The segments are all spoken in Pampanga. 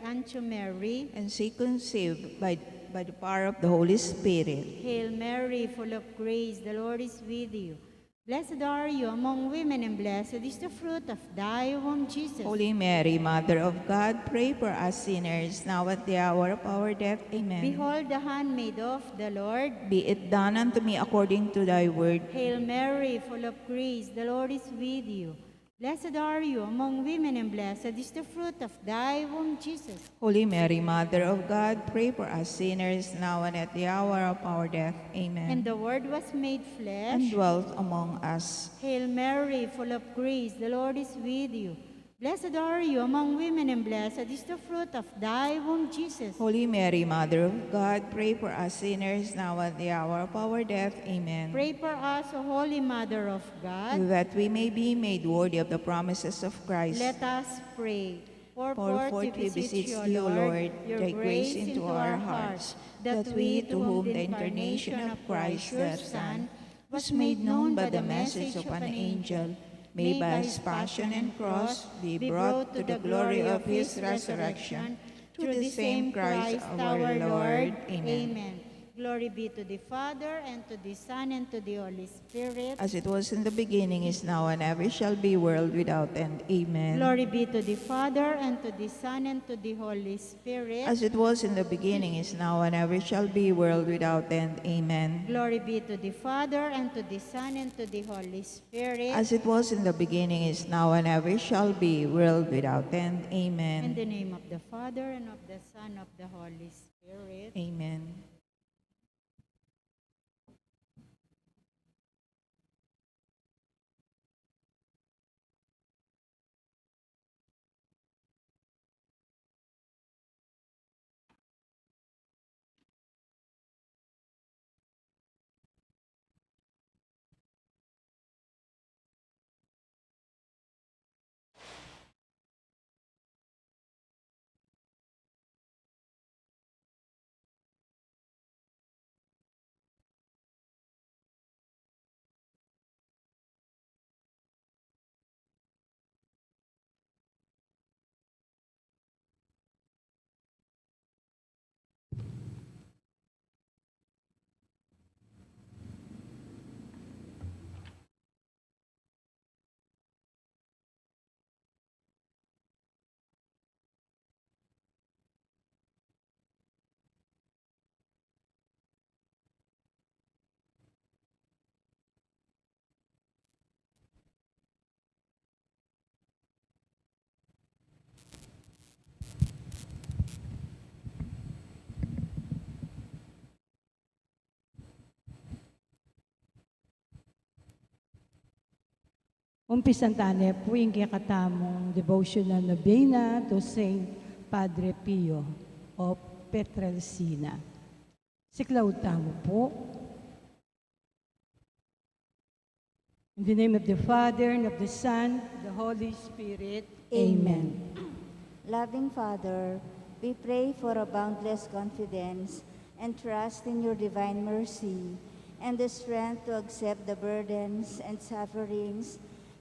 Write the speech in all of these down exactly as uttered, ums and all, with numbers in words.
unto Mary. And she conceived by, by the power of the Holy Spirit. Hail Mary, full of grace, the Lord is with you. Blessed are you among women, and blessed is the fruit of thy womb, Jesus. Holy Mary, Mother of God, pray for us sinners, now at the hour of our death. Amen. Behold the handmaid of the Lord. Be it done unto me according to thy word. Hail Mary, full of grace, the Lord is with you. Blessed are you among women, and blessed is the fruit of thy womb, Jesus. Holy Mary, Mother of God, pray for us sinners, now and at the hour of our death. Amen. And the Word was made flesh. And dwelt among us. Hail Mary, full of grace, the Lord is with you. Blessed are you among women, and blessed is the fruit of thy womb, Jesus. Holy Mary, Mother of God, pray for us sinners, now at the hour of our death. Amen. Pray for us, O Holy Mother of God. That we may be made worthy of the promises of Christ. Let us pray. For forth we beseech thee, O Lord, thy grace into our hearts, that we, to whom the incarnation of Christ, their Son, was made known by the message of an angel, may by his passion and cross be brought to the glory of his resurrection, through the same Christ our Lord. Amen. Glory be to the Father, and to the Son, and to the Holy Spirit. As it was in the beginning, is now, and ever shall be, world without end. Amen. Glory be to the Father, and to the Son, and to the Holy Spirit. As it was in the beginning, is now, and ever shall be, world without end. Amen. Glory be to the Father, and to the Son, and to the Holy Spirit. As it was in the beginning, is now, and ever shall be, world without end. Amen. In the name of the Father, and of the Son, of the Holy Spirit. Amen. Umpisan tane pu ing kekatamung devotional novena to Saint Padre Pio of Pietrelcina. Siklaud tamu pu. In the name of the Father, and of the Son, the Holy Spirit. Amen. Amen. Loving Father, we pray for a boundless confidence and trust in your divine mercy and the strength to accept the burdens and sufferings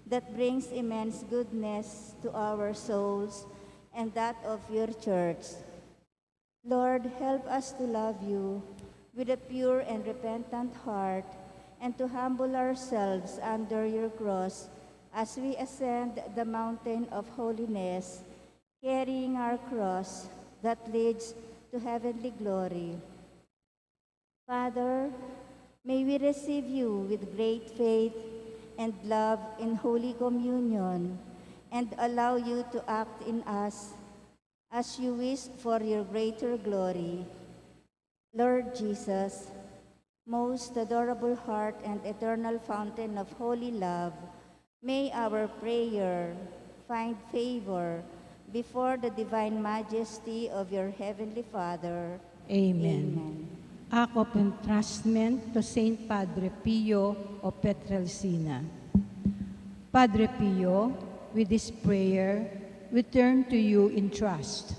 that brings immense goodness to our souls and that of your church. Lord, help us to love you with a pure and repentant heart and to humble ourselves under your cross as we ascend the mountain of holiness, carrying our cross that leads to heavenly glory. Father, may we receive you with great faith and love in Holy Communion and allow you to act in us as you wish for your greater glory. Lord Jesus, most adorable heart and eternal fountain of holy love, may our prayer find favor before the divine majesty of your heavenly Father. Amen. Amen. Act of entrustment to Saint Padre Pio of Pietrelcina. Padre Pio, with this prayer, we turn to you in trust.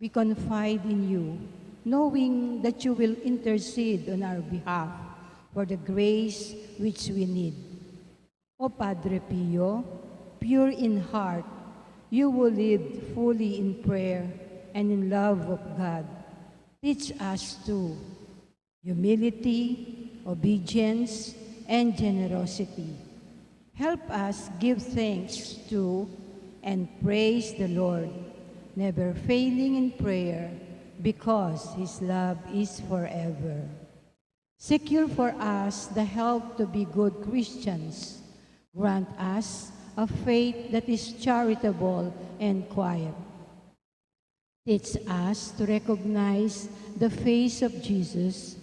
We confide in you, knowing that you will intercede on our behalf for the grace which we need. O Padre Pio, pure in heart, you who lived fully in prayer and in love of God. Teach us to humility, obedience, and generosity. Help us give thanks to and praise the Lord, never failing in prayer, because His love is forever. Secure for us the help to be good Christians. Grant us a faith that is charitable and quiet. Teach us to recognize the face of Jesus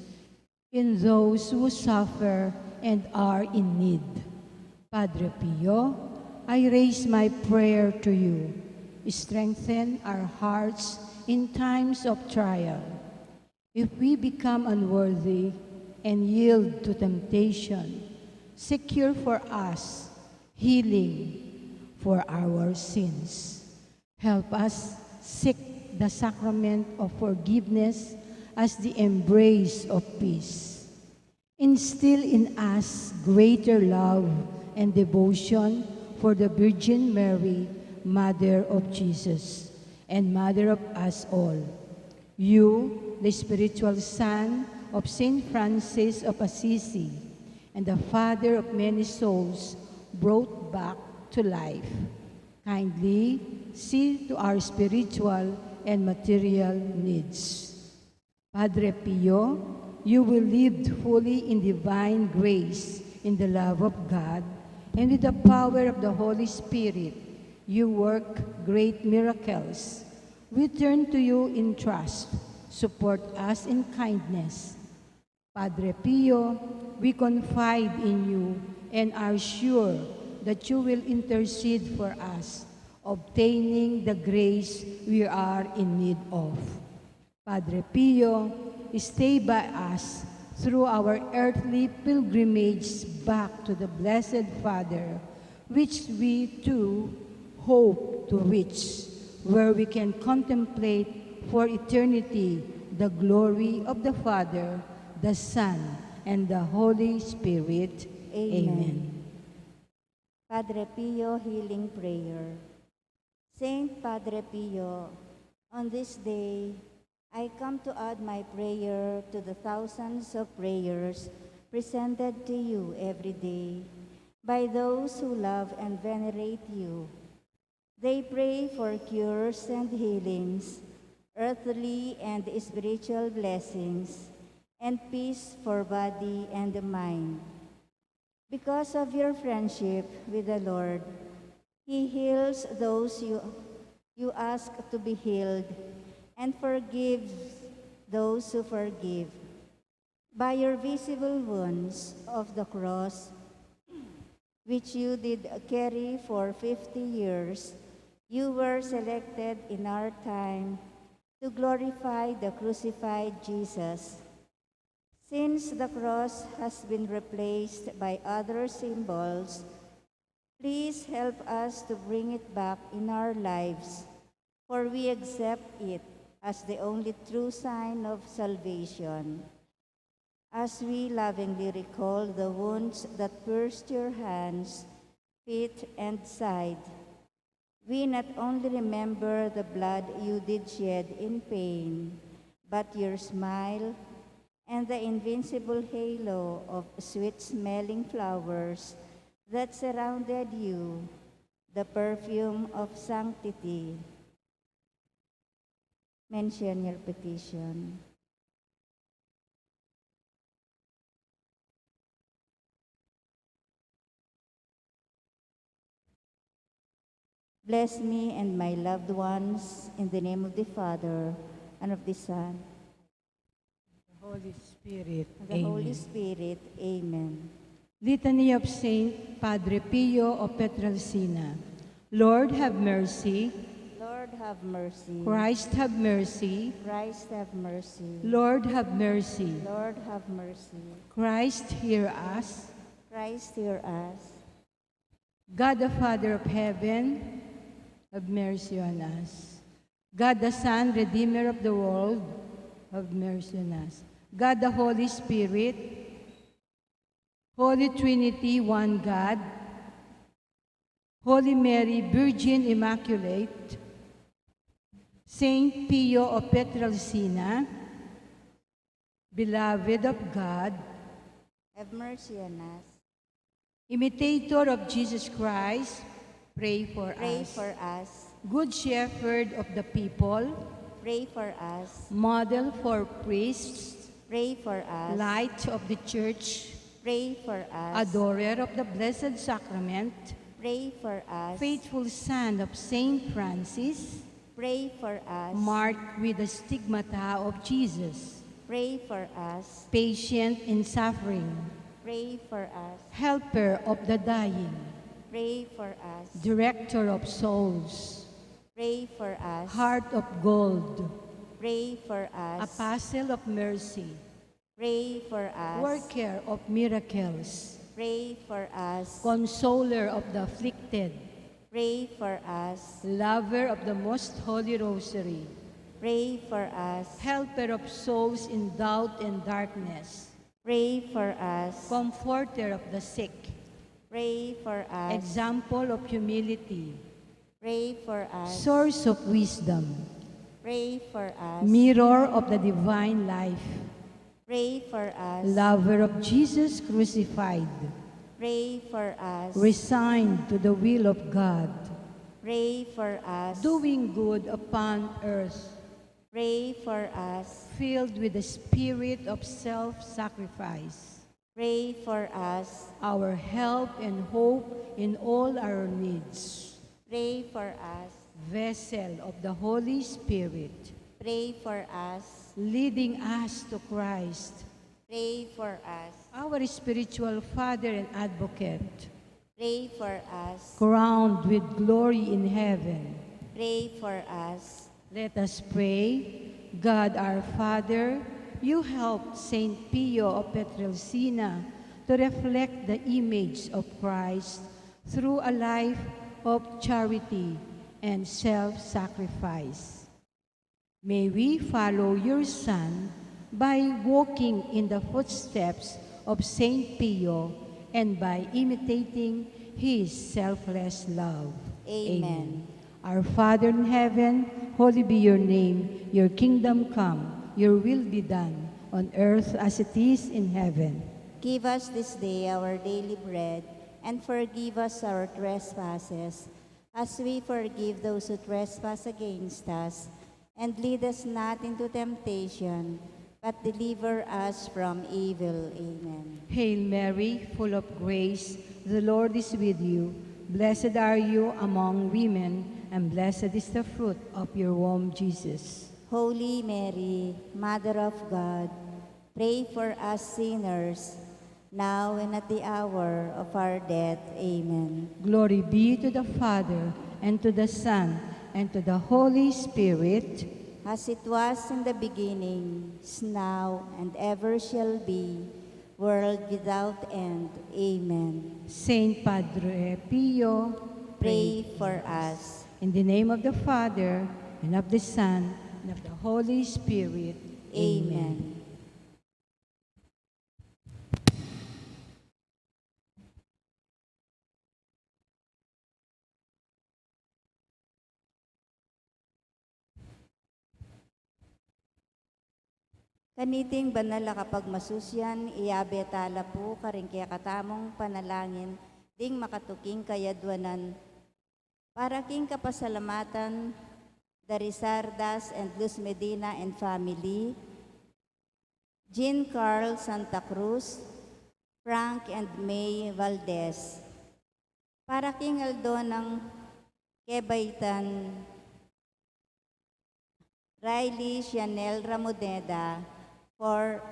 in those who suffer and are in need. Padre Pio, I raise my prayer to you. Strengthen our hearts in times of trial. If we become unworthy and yield to temptation, secure for us healing for our sins. Help us seek the sacrament of forgiveness as the embrace of peace. Instill in us greater love and devotion for the Virgin Mary, Mother of Jesus, and Mother of us all. You, the spiritual son of Saint Francis of Assisi, and the father of many souls brought back to life, kindly see to our spiritual and material needs. Padre Pio, you who lived fully in divine grace, in the love of God, and with the power of the Holy Spirit, you work great miracles. We turn to you in trust. Support us in kindness. Padre Pio, we confide in you and are sure that you will intercede for us, obtaining the grace we are in need of. Padre Pio, stay by us through our earthly pilgrimage back to the Blessed Father, which we too hope to reach, where we can contemplate for eternity the glory of the Father, the Son, and the Holy Spirit. Amen. Amen. Padre Pio Healing Prayer. Saint Padre Pio, on this day, I come to add my prayer to the thousands of prayers presented to you every day by those who love and venerate you. They pray for cures and healings, earthly and spiritual blessings, and peace for body and mind. Because of your friendship with the Lord, He heals those you, you ask to be healed and forgives those who forgive. By your visible wounds of the cross, which you did carry for fifty years, you were selected in our time to glorify the crucified Jesus. Since the cross has been replaced by other symbols, please help us to bring it back in our lives, for we accept it as the only true sign of salvation. As we lovingly recall the wounds that pierced your hands, feet, and side, we not only remember the blood you did shed in pain, but your smile and the invincible halo of sweet-smelling flowers that surrounded you, the perfume of sanctity. Mention your petition. Bless me and my loved ones in the name of the Father, and of the Son, the Holy Spirit. And the Holy Amen. Spirit. Amen. Litany of Saint Padre Pio of Pietrelcina. Lord, have mercy. Lord, have mercy. Christ, have mercy. Christ, have mercy. Lord, have mercy. Lord, have mercy. Christ, hear us. Christ, hear us. God the Father of heaven, have mercy on us. God the Son, Redeemer of the world, have mercy on us. God the Holy Spirit, Holy Trinity, one God, Holy Mary, Virgin Immaculate, Saint Pio of Pietrelcina, beloved of God, have mercy on us. Imitator of Jesus Christ, pray for Pray us. for us. Good Shepherd of the people, Pray for us. Model for priests, Pray for us. Light of the Church, Pray for us. Adorer of the Blessed Sacrament, Pray for us. Faithful son of Saint Francis, Pray for us. Marked with the stigmata of Jesus, Pray for us. Patient in suffering, Pray for us. Helper of the dying, Pray for us. Director of souls, Pray for us. Heart of gold, Pray for us. Apostle of mercy, Pray for us. Worker of miracles, Pray for us. Consoler of the afflicted, Pray for us. Lover of the Most Holy Rosary, Pray for us. Helper of souls in doubt and darkness, Pray for us. Comforter of the sick, Pray for us. Example of humility, Pray for us. Source of wisdom, Pray for us. Mirror of the divine life, Pray for us. Lover of Jesus crucified, Pray for us. Resigned to the will of God, Pray for us. Doing good upon earth, Pray for us. Filled with the spirit of self-sacrifice, Pray for us. Our help and hope in all our needs, Pray for us. Vessel of the Holy Spirit, Pray for us. Leading us to Christ, Pray for us. Our spiritual Father and Advocate, Pray for us. Crowned with glory in heaven, Pray for us. Let us pray. God our Father, you helped Saint Pio of Pietrelcina to reflect the image of Christ through a life of charity and self-sacrifice. May we follow your Son by walking in the footsteps of Saint Pio and by imitating his selfless love. Amen. Amen. Our Father in heaven, holy be your name. Your kingdom come, your will be done on earth as it is in heaven. Give us this day our daily bread, and forgive us our trespasses, as we forgive those who trespass against us. And lead us not into temptation, but deliver us from evil. Amen. Hail Mary, full of grace, the Lord is with you. Blessed are you among women, and blessed is the fruit of your womb, Jesus. Holy Mary, Mother of God, pray for us sinners, now and at the hour of our death. Amen. Glory be to the Father, and to the Son, and to the Holy Spirit. As it was in the beginning, is now, and ever shall be, world without end. Amen. Saint Padre Pio, pray for us. In the name of the Father, and of the Son, and of the Holy Spirit. Amen. Amen. Kaniting banal a kapagmasusian, iabe tala pu karing kekatamung panalangin ding makatuking kayadwanan, para king kapasalamatan da Rizardas and Luz Medina and family, Jean Carl Santa Cruz, Frank and May Valdez. Para king aldo nang kebaitan, Riley Chanel Ramoneda for,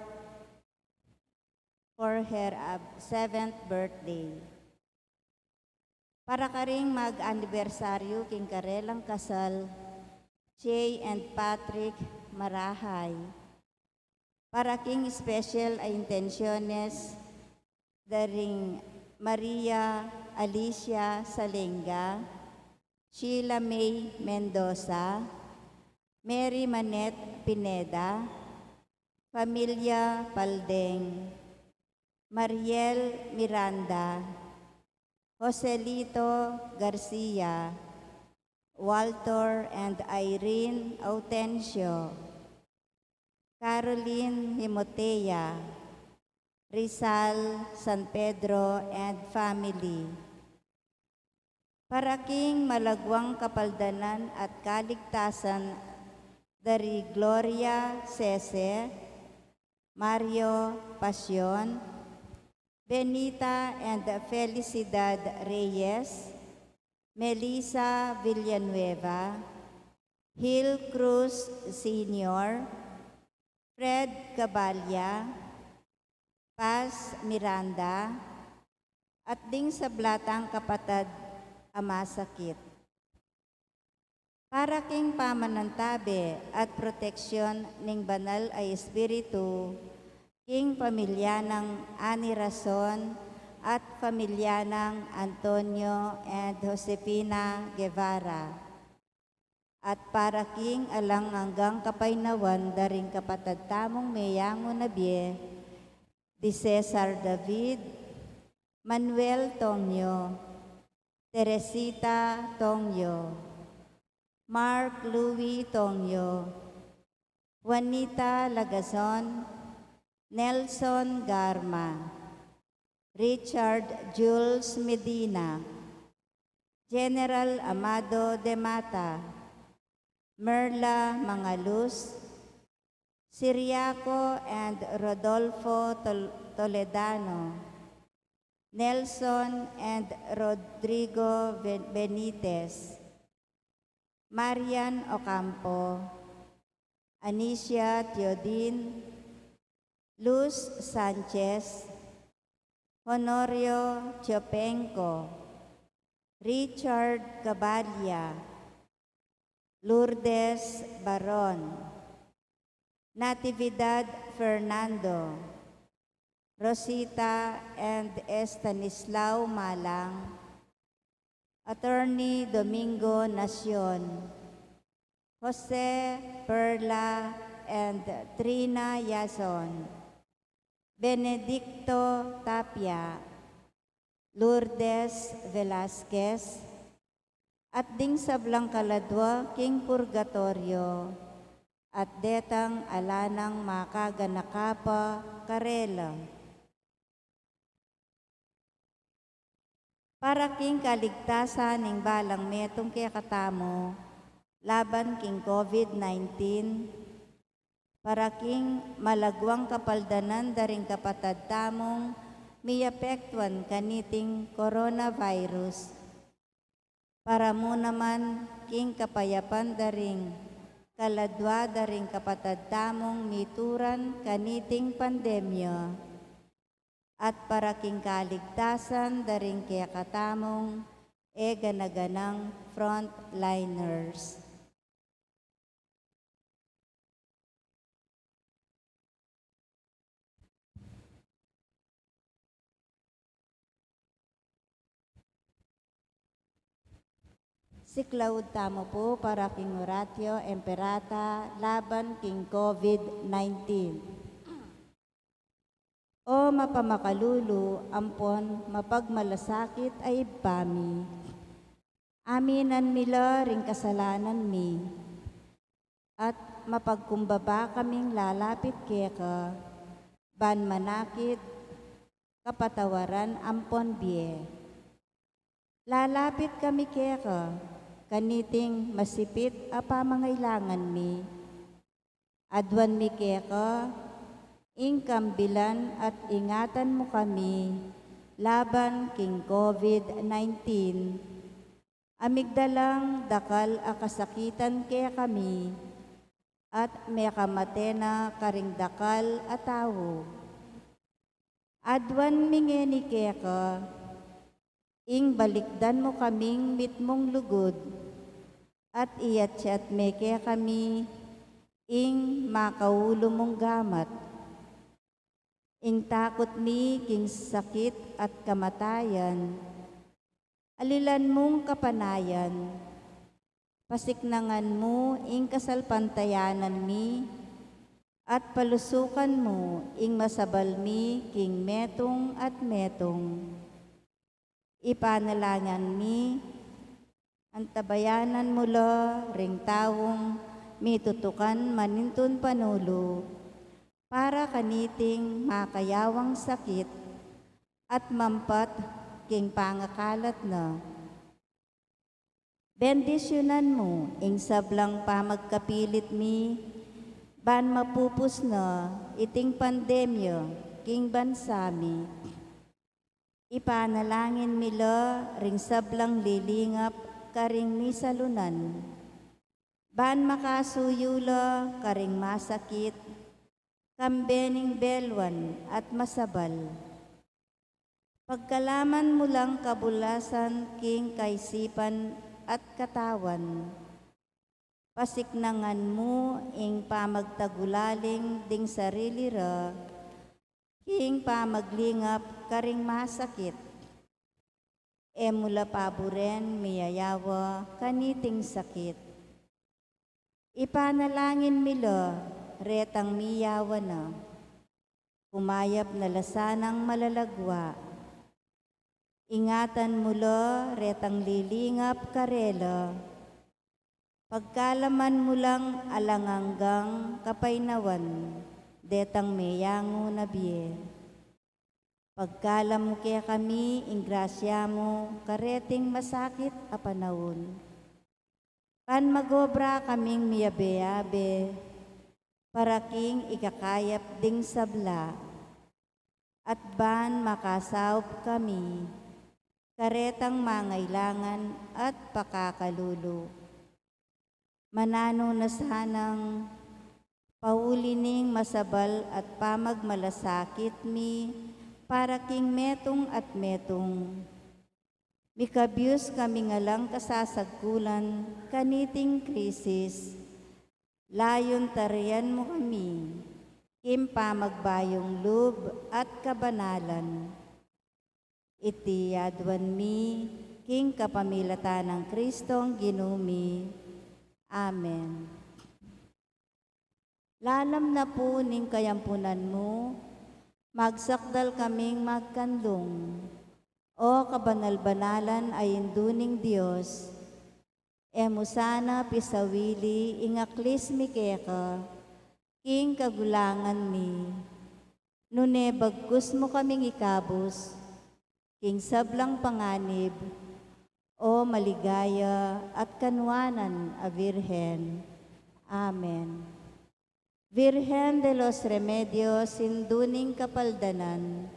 for her, uh, seventh birthday. Para karing mag-anibersaryu king karelang kasal, Jay and Patrick Marahay. Para king special a intenciones, da ring Maria Alicia Salenga, Sheila May Mendoza, Mary Manette Pineda, Familia Paldeng, Mariel Miranda, Joselito Garcia, Walter and Irene Autencio, Caroline Himotea, Rizal, San Pedro, and family. Para king malagwang kapaldanan at kaligtasan da ri Gloria Sese, Mario Pasion, Benita and Felicidad Reyes, Melissa Villanueva, Gil Cruz Senior, Fred Cabalia, Paz Miranda, at ding sabla tang kapatad a masakit. Para king pamanantabe at proteksyon ning Banal a Espiritu, king pamilya nang Ani Rason at pamilya nang Antonio and Josefina Guevara. At para king alang anggang kapaynawan da ring kapatad tamung meyangu na bie, di Cesar David, Manuel Tongyo, Teresita Tongyo, Mark Louis Tongyo, Juanita Lagazon, Nelson Garma, Richard Jules Medina, General Amado de Mata, Merla Mangalus, Siriaco and Rodolfo Tol-, Toledano, Nelson and Rodrigo Be-, Benitez, Marian Ocampo, Anicia Teodin, Luz Sanchez, Honorio Chopenco, Richard Cabalia, Lourdes Baron, Natividad Fernando, Rosita and Estanislao Malang, Attorney Domingo Nacion, Jose, Perla, and Trina Yazon, Benedicto Tapia, Lourdes Velasquez, at ding sablang kaladwa king purgatoryo, at detang ala nang makaganaka pa karela. Para king kaligtasan ning balang metung kekatamu laban king COVID nineteen, para king malagwang kapaldanan da ring kapatad tamung miapektuan kaniting coronavirus, para mu naman king kapayapan da ring kaladwa da ring kapatad tamung mituran kaniting pandemya, at para king kaligtasan da ring kekatamung e gana-ganang frontliners. Siklaud tamu pu para king Oratio Imperata laban king COVID nineteen. O mapamakalulu ampon mapagmalasakit a Ibpa mi, aminan mi la ring kasalanan mi, at mapagkumbaba kaming lalapit keka, ban manakit kapatawaran ampon bie. Lalapit kami keka kaniting masipit a pamangailangan mi. Aduan mi keka ing kambilan at ingatan mu kami laban king COVID nineteen, a migdalang dakal a kasakitan kekami, at mekamate na karing dakal a tau. Aduan mi ngeni keka, ing balikdan mu kaming mitmung lugud, at iyatyat me kekami ing makaulu mung gamat. Ing takut mi king sakit at kamatayan, alilan mung kapanayan, pasiknangan mu ing kasalpantayanan mi, at palusukan mu ing masabal mi king metung at metung. Ipanalangin mi Antabayanan mu la ring taung mitutukan manintun panulu para kaniting makayawang sakit at mampat king pangakalat na. Bendisyunan mu ing sablang pamagkapilit mi ban mapupus na iting pandemya king bansa mi. Ipanalangin mi la ring sablang lilingap karing misalunan, ban makasuyu la karing masakit, kambe ning beluan at masabal. Pagkalaman mu lang kabulasan king kaisipan at katawan. Pasiknangan mu ing pamagtagulaling ding sarili ra king pamaglingap karing masakit. E mu la paburen miyayawa kaniting sakit. Ipanalangin mi la retang miyawa na. Kumayap na la sanang malalagwa. Ingatan mu la retang lilingap karela. Pagkalaman mu lang alang anggang kapaynawan detang meyangu na bie. Pagkalam mu kekami ing grasya mu kareting masakit a panaun. Ban magobra kaming miyabe-yabe para king ikakayap ding sabla, at ban makasaup kami karetang mangailangan at pakakalulu. Mananu na sanang pauli ning masabal at pamagmalasakit mi para king metung at metung. Mikabyus kaming alang kasasagkulan kaniting krisis. Layun tarian mu kami king pamagbayung lub at kabanalan. Iti aduan mi king kapamilatan nang Kristong Ginu mi. Amen. Lalam na pu ning kayampunan mu, magsakdal kaming magkanlung. O kabanal-banalan a Indu ning Dios, e mu sana pisawili ing aklis mi keka king kagulangan mi. Nune bagkus mu kaming ikabus king sablang panganib, O maligaya at kanuanan a Birhen. Amen. Virgen de los Remedios, Indu ning Kapaldanan,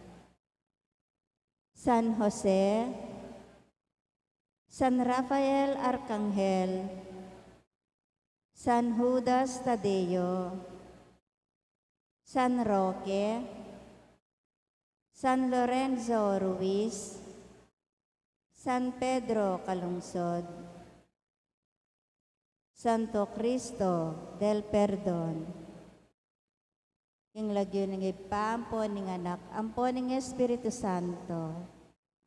San Jose, San Rafael Arcangel, San Judas Tadeo, San Roque, San Lorenzo Ruiz, San Pedro Calungsod, Santo Cristo del Perdon. King lagyu ning Ibpa, ampo ning Anak, ampo ning Espiritu Santo.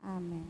Amen.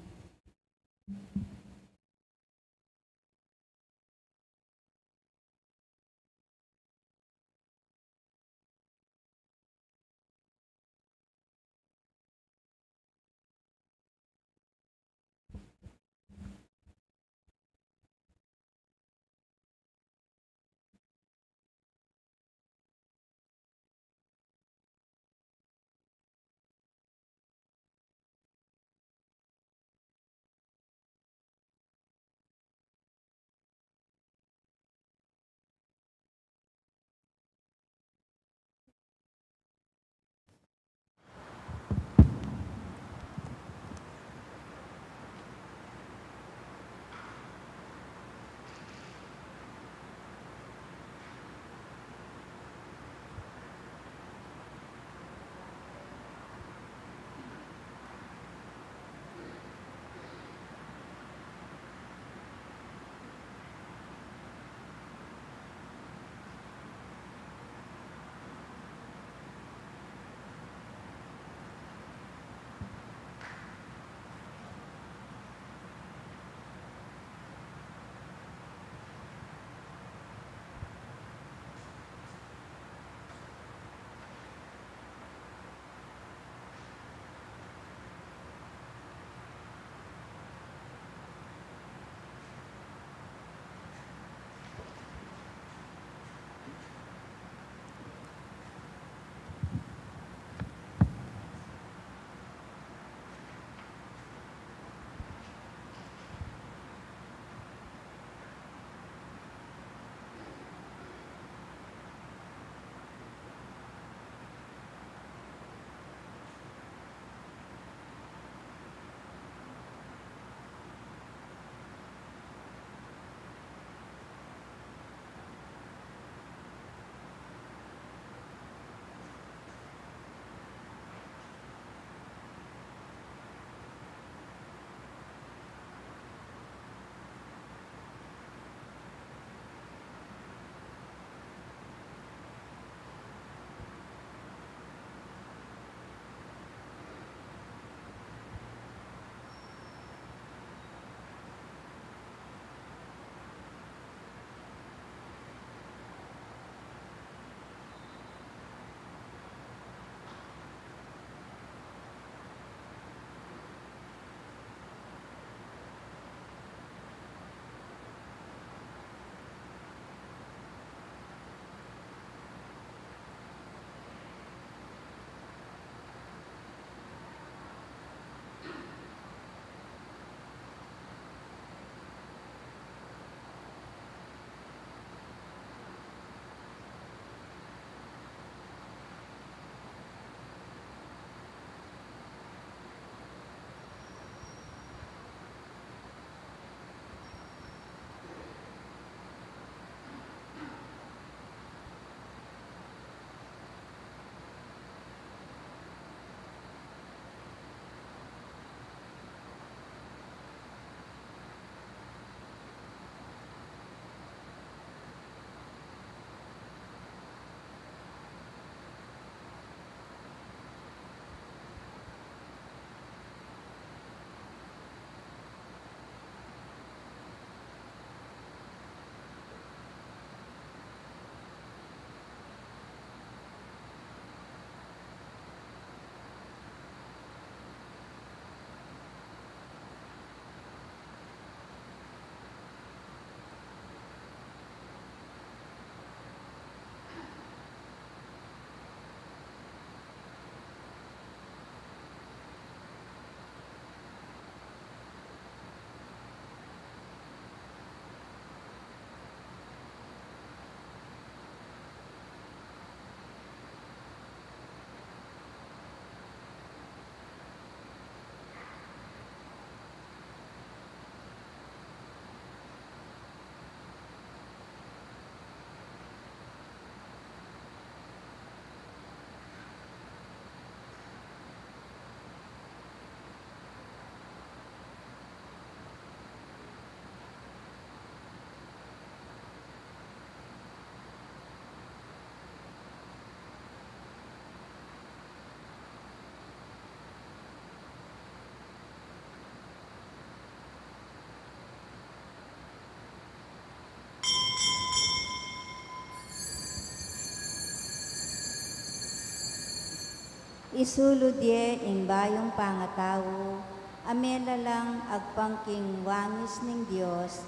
Isulud ye ing bayung pangatau, a melalang agpang king wangis ning Dios,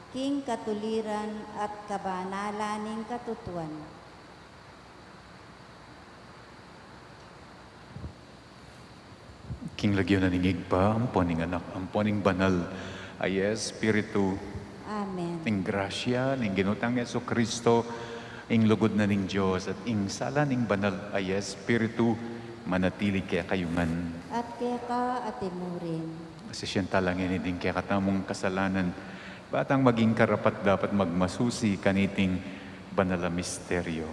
king katuliran at kabanalan ning katutuan. King lagyu na ning Ibpa, ampo ning Anak, ampo ning Banal a Espiritu. Amen. Ing grasya ning Ginu tang Jesucristo, ing lugud na ning Dios, at ing sala ning Banal a Espiritu, manatili kekayu ngan. At keka at imurin. Sisian tala ngeni ding kekatamung kasalanan, ba tang maging karapat-dapat magmasusi kaniting banal a misteryo.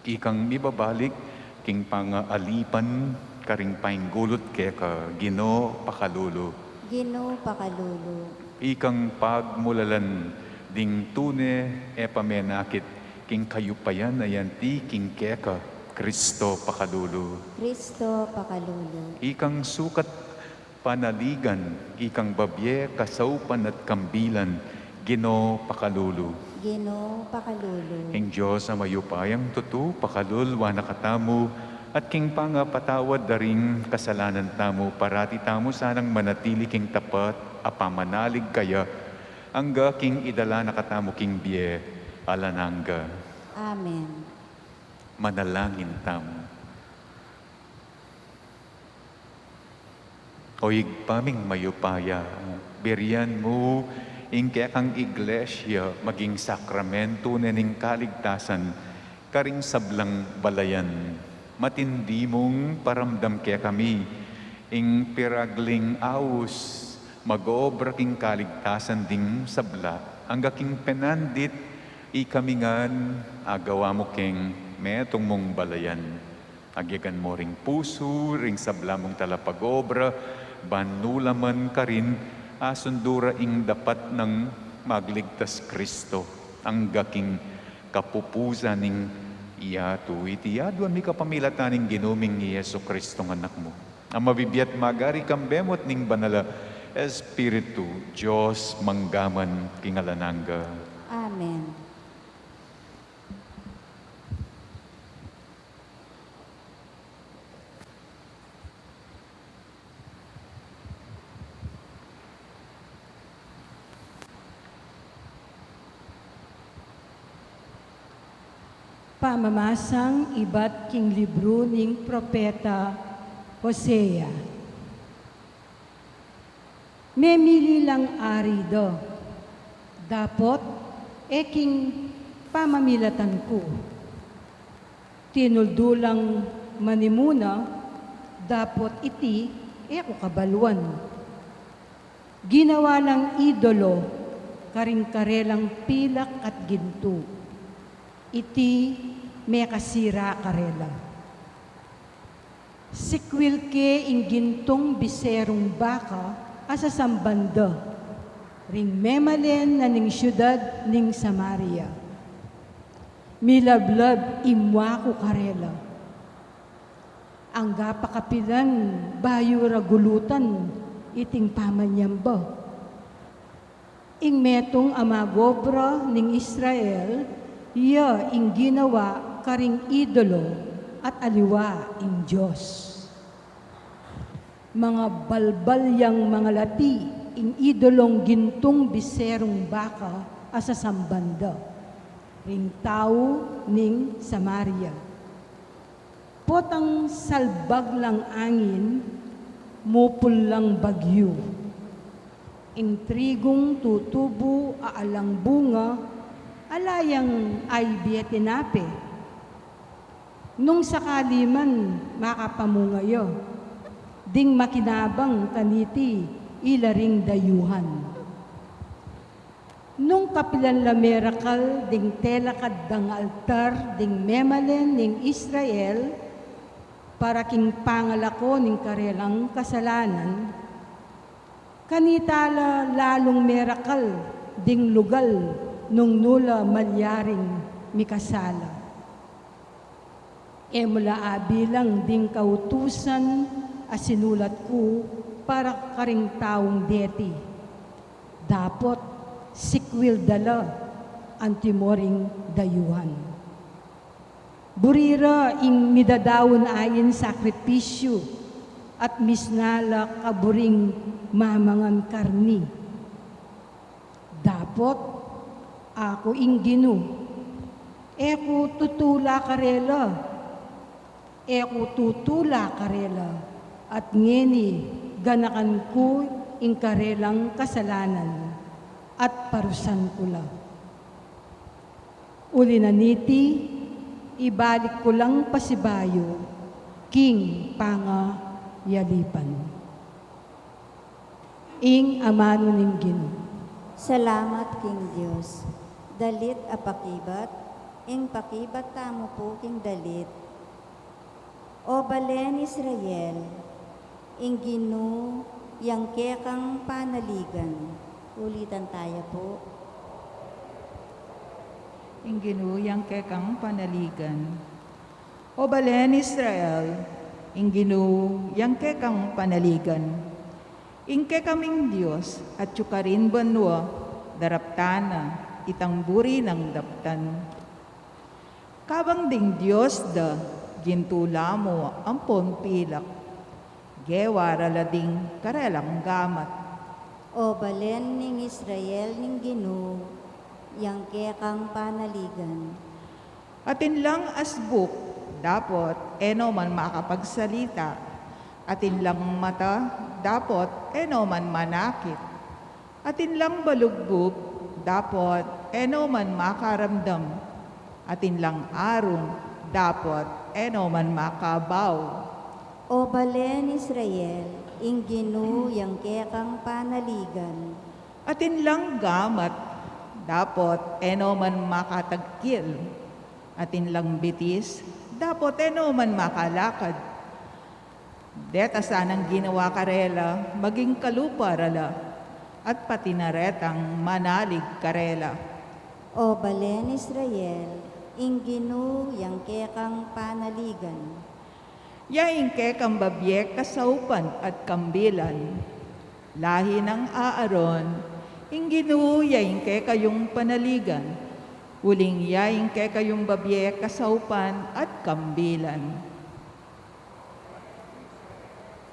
Ikang mibabalik king pangaalipan karing painggulut keka, Ginu, pakalulu. Ginu, pakalulu. Ikang pagmulalan ding tune e pamenakit king kayupayan a yanti king keka, Kristo, pakalulu. Kristo, pakalulu. Ikang sukat panaligan, ikang babie kasaupan at kambilan, Ginu, pakalulu. Ginu, pakalulu. Ing Dios a mayupayang tutu pakalulu na katamu, at king pangapatawad da ring kasalanan tamu, parati tamu sanang manatili king tapat a pamanalig kaya, angga king idala na katamu king bie alang angga. Amen. Manalangin tamu. O Ibpa ming mayupaya, birian mu ing kekang Iglesia maging sakramento ne ning kaligtasan karing sablang balayan. Matindi mung paramdam kekami ing piragling aus mag-obra king kaligtasan ding sabla, angga king penandit ikami ngan agawa mu keng metung mung balayan. Agyagan mu ring pusu ring sabla mung talapag-obra, ban nula man karin asundu ra ing dapat nang magligtas Kristo, angga king kapupusan ning yatu. Iti aduan mi kapamilatan ning Ginu ming Jesucristo nga Anak mu, a mabibie at magari kambe mu at ning Banal a Espiritu, Dios mangga man king alang angga. Amen. Pamamasang ibat king libru ning propeta Hosea. Memili lang ari da, dapot e king pamamilatan ku. Tinuldu lang manimuna, dapot iti e ku kabaluan. Ginawa lang idolo karing karelang pilak at gintu. Iti mekasira karela. Sikwil ke ing gintung biserung baka a sasamban da ring memalen na ning siudad ning Samaria. Milablab ing mua ku karela. Angga pa kapilan bayu ra gulutan iting pamanyamba? Ing metung a mag-obra ning Israel, iya ing ginawa karing idolo at aliwa ing Dios. Mangabalbal yang mangalati ing idolong gintung biserung baka a sasamban da ring tau ning Samaria. Potang salbag lang angin, mupul lang bagyu. Ing trigung tutubu a alang bunga, ala yang aibie tinape. Nung sakali man makapamunga ya, ding makinabang kaniti ila ring dayuhan. Nung kapilan la merakal ding telakad dang altar ding memalen ning Israel para king pangalako ning karelang kasalanan, kanita la lalung merakal ding lugal nung nu la malyaring mikasala. E mu la abilang ding kautusan a sinulat ku para karing taung deti. Dapot sikwil da la antimo ring dayuhan. Buri ra ing midadaun ain sakripisyu at misna la kaburing mamangan karni. Dapot aku ing Ginu, e ku tutula karela, e ku tutula karela, at ngeni ganakan ku ing karelang kasalanan at parusan ku la. Uli na niti, ibalik ku lang pasibayu king pangayalipan. Ing amanu ning Ginu. Salamat king Dios. Dalit a pakibat, ing pakibat tamu pu king dalit. O balen Israel, ing Ginu yang kekang panaligan. Ulitan taya pu. Ing Ginu yang kekang panaligan. O balen Israel, ing Ginu yang kekang panaligan. Ing kekaming Dios, atyu karin banua, daraptan na, itang buri nang daptan. Kabang ding dios da, gintula mu ampon pilak. Gewa ra la ding karelang gamat. O balen ning Israel ning Ginu, yang kekang panaligan. Atin lang asbuk, dapot e no man makapagsalita. Atin lang mata, dapot e no man manakit. Atin lang balugbub, dapot e no man makaramdam. Atin lang arung, dapot e no man makabau. O balen Israel, ing Ginu yang kekang panaligan. Atin lang gamat, dapot e no man makatagkil. Atin lang bitis, dapot e no man makalakad. Deta sanang ginawa karela, maging kalupa ra la, at pati na retang manalig karela. O balen Israel, ing Ginu yang kekang panaligan. Ya ing kekang babie kasaupan at kambilan. Lahi nang Aaron, ing Ginu ya ing kekayung panaligan. Uling ya ing kekayung babie kasaupan at kambilan.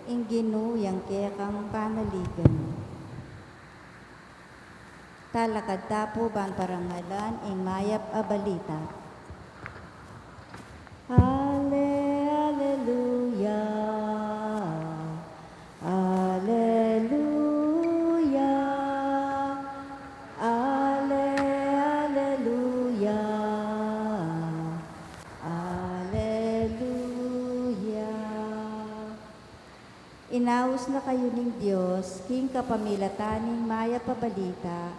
Ing Ginu yang kekang panaligan. Talakad ta pu ban parangalan ing mayap a balita. Ale, aleluya. Aleluya. Ale, aleluya. Aleluya. Inaus na kayu ning Dios king kapamilatan ning mayap a balita,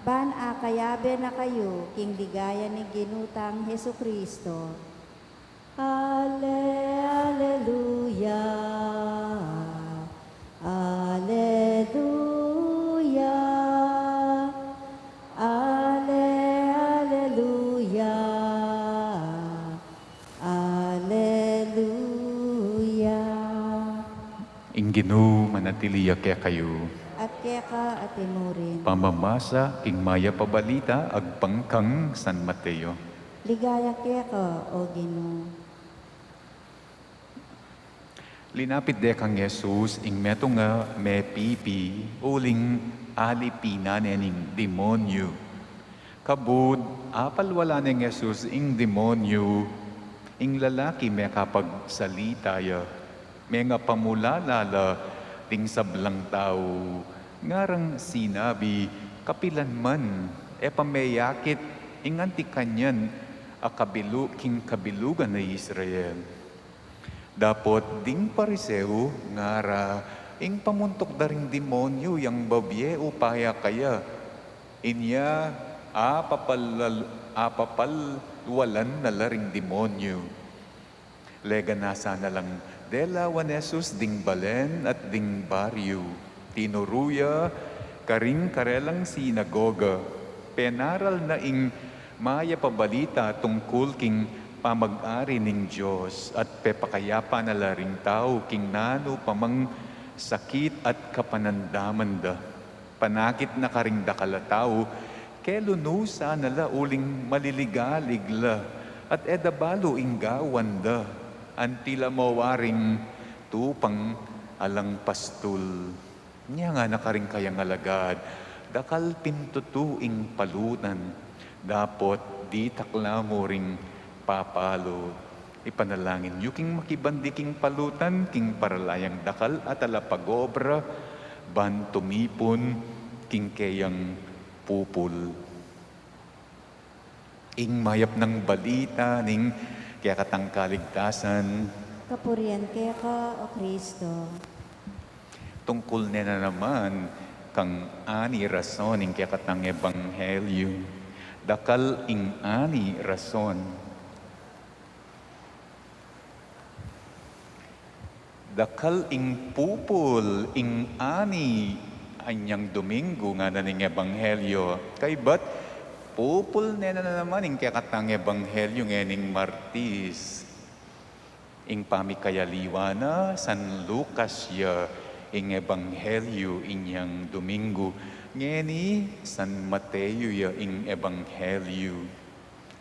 ban akayabe na kayu king ligaya ning Ginu tang Jesucristo. Ale, aleluya. Aleluya. Ale, aleluya. Aleluya. Ing Ginu manatili ya kekayu. At keka at imurin. Pamamasa king mayap a balita agpang kang San Mateo. Ligaya keka, o Ginu. Linapit de kang Jesus ing metung a mepipi uling alipinan ne ning demonyu. Kabud apalwalan neng Jesus ing demonyu, ing lalaki mekapagsalita ya, mengapamulala la ding sablang tau, ngarang sinabi, kapilan man e pa meyakit ing anti kanyan a kabilu king kabilugan a Israel. Dapot ding Pariseo ngara, ing pamuntuk da ring demonyu yang babie upaya kaya. Inya apapalal-, apapalwalan na la ring demonyu. Leganasan na lang delawan Jesus ding balen at ding baryu. Tinuru ya karing karelang sinagoga. Penaral na ing mayap a balita tungkul king pamag-ari ning Dios at pepakayapan na la ring tau king nanu pa mang sakit at kapanandaman da. Panakit na karing dakal a tau, kelunusan na la uling maliligalig la At e da balu ing gawan da, anti la mo waring tupang alang pastul. Nya ngana karing kayang alagad, dakal pin tutu ing palutan, dapot ditak la mu ring papalu. Ipanalangin yu king makibandi king palutan, king paralayang dakal a talapagobra, ban tumipun king keyang pupul. Ing mayap nang balita ning kekatang kaligtasan. Kapurian keka, O Kristo. Tungkul ne na naman kang ani rason ing kekatang ebanghelyu. Dakal ing ani rason. Dakal ing pupul ing ani anyang Domingo, ngana ning ebanghelyu. Kaybat, pupul ne na naman ing kekatang ebanghelyu ngening Martis. Ing pamikayaliwa na, San Lucas ya ing ebanghelyu inyang Domingo. Ngeni, San Mateo ya ing ebanghelyu.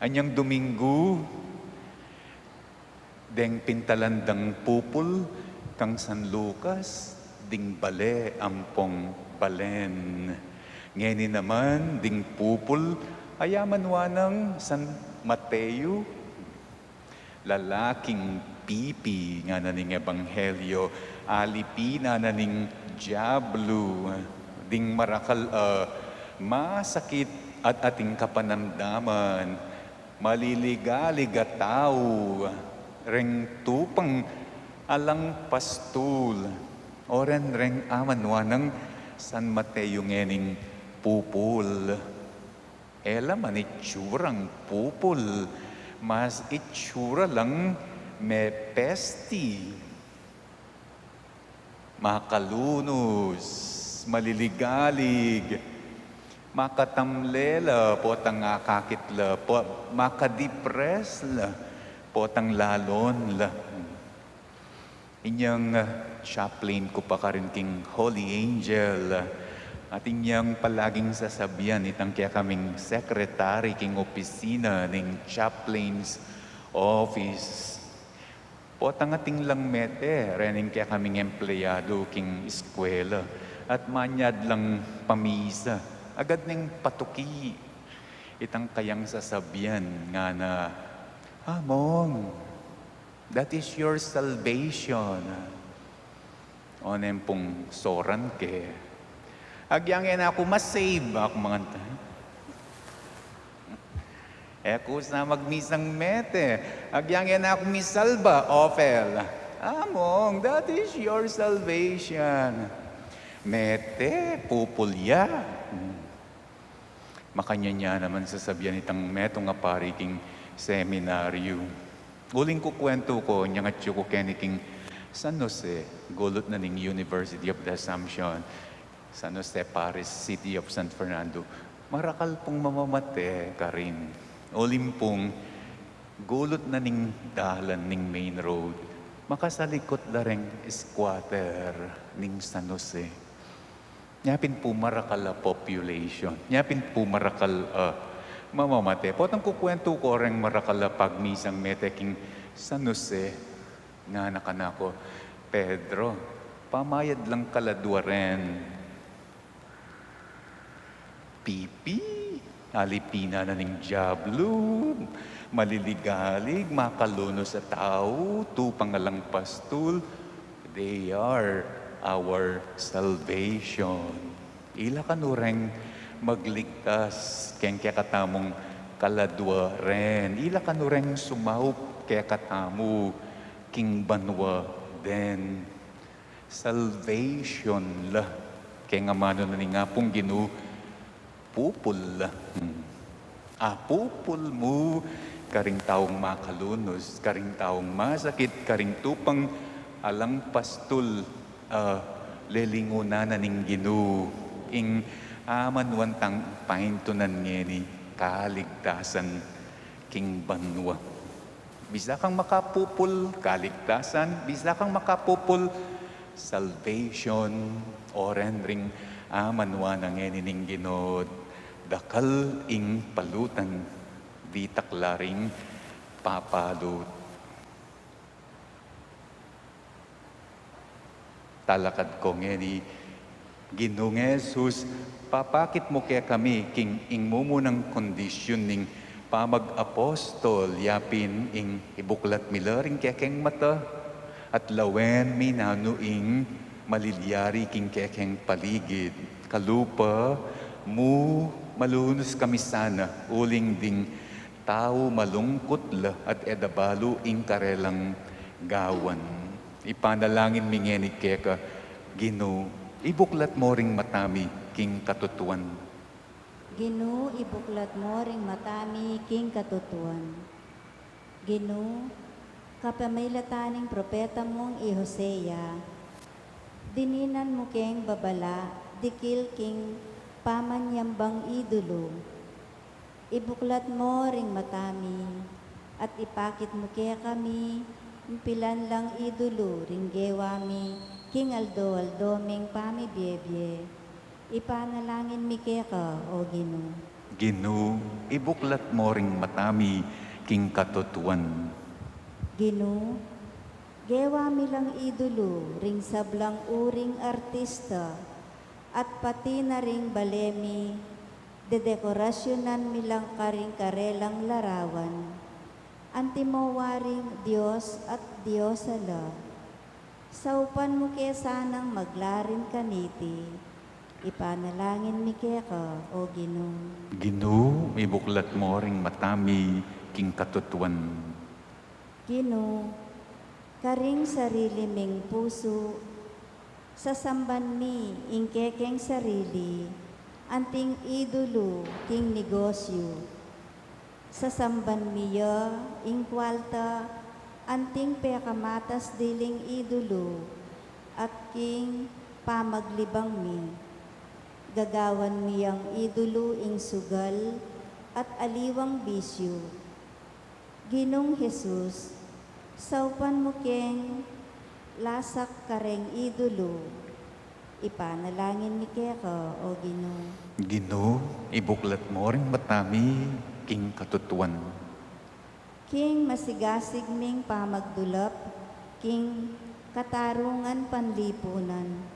Anyang Domingo, deng pintalan dang pupul kang San Lucas, ding bale ampong balen. Ngeni naman, ding pupul, a yaman wa nang San Mateo, lalaking pipi, ngana ning ebanghelyu, alipi na na ning diablu, ding marakal a masakit at ating kapanamdaman, maliligalig a tau, reng tupang alang pastul, o ren reng aman wa nang San Mateo ngening pupul. E la man itsurang pupul, mas itsura lang mepesti. Makalunus, maliligalig, makatamle la, potang akakit la, po, makadipres la, potang lalon la. Inyang, ah, chaplain ku pa karin king Holy Angel, ah, at inyang palaging sasabian itang kekaming secretary king opisina ning chaplain's office. Potang atin lang mete rening kekaming empleyado king eskwela at manyad lang pamisa, agad neng patuki itang kayang sasabian, ngana, "Among, that is your salvation." O neng pung soran ke, "Agyang e na ku ma-save," aku manganta. "E ku sa magmisang mete. Agyang e na ku misalba, Opel." "Among, that is your salvation." Mete, pupul ya. Hmm. Makanyan ya naman sasabian itang metung a pari king seminaryu. Uling kukwentu ku, inyang atyu ku keni king San Jose, gulut na ning University of the Assumption, San Jose Parish, City of San Fernando, marakal pung mamamate karin. Uling pung gulut na ning dalan ning main road, makasalikut la reng squatter ning San Jose. Nya pin pu marakal a population. Nya pin pu marakal a mamamate. Potang kukwentu ku reng marakal a pagmisang mete king San Jose, ngana kanaku, "Pedro, pamayad lang kaladua ren." Pipi, alipi na na ning diablu, maliligalig, makalunus a tau, tupang alang pastul, they are our salvation. Ila kanu reng magligtas keng kekatamung kaladua ren. Ila kanu reng sumaup kekatamu king banua den. Salvation la. Keng amanu na ning Apung Ginu, pupul la. Hmm. Apupul mu karing taung makalunus, karing taung masakit, karing tupang alang pastul, a, lelingunan na ning Ginu. Ing amanuan tang paintunan ngeni, kaligtasan king banua. Bisa kang makapupul, kaligtasan. Bisa kang makapupul, salvation. O ren ring amanuan na ngeni ning Ginu, dakal ing palutan, ditak la ring Papalu. Talakad ko ngeni, Ginung Jesus, papakit mu kekami king ing mumunang kondisyun ning pamag-apostol, yapin ing ibuklat mi la ring kekeng mata, at lawen mi nanu ing malilyari king kekeng paligid. Kalupa mu, malunus kami sana uling ding tau malungkut la at e da balu ing karelang gawan. Ipanalangin mi ngeni keka, Ginu, ibuklat mo ring mata mi king katutuan. Ginu, ibuklat mo ring mata mi king katutuan. Ginu, kapamilatan ning propeta mung i Hosea, dininan mu keng babala dikil king pamanyambang idulu. Ibuklat mo ring mata mi, at ipakit mu kekami ing pilan lang idulu ring gewa mi king aldo-aldo ming pamibiebie. Ipanalangin mi keka, O Ginu. Ginu, ibuklat mo ring mata mi king katutuan. Ginu, gewa mi lang idulu ring sablang uring artista, at pati na ring bale mi, dedekorasyunan mi lang karing karelang larawan. Antimo waring Dios at Diosa la. Saupan mu ke sanang maglarin kaniti. Ipanalangin mi keka, O Ginu. Ginu, ibuklat mo ring mata mi king katutuan. Ginu, karing sarili ming pusu, sasamban mi ing kekeng sarili anting idulu king negosyu. Sasamban mi ya ing kwalta anting pekamatas diling idulu at king pamaglibang mi. Gagawan mi yang idulu ing sugal at aliwang bisyu. Ginung Jesus, saupan mu keng lasak kareng idulu. Ipanalangin mi keka, O Ginu. Ginu, ibuklat mo ring mata mi king katutuan. King masigasig ming pamagdulap king katarungan panlipunan.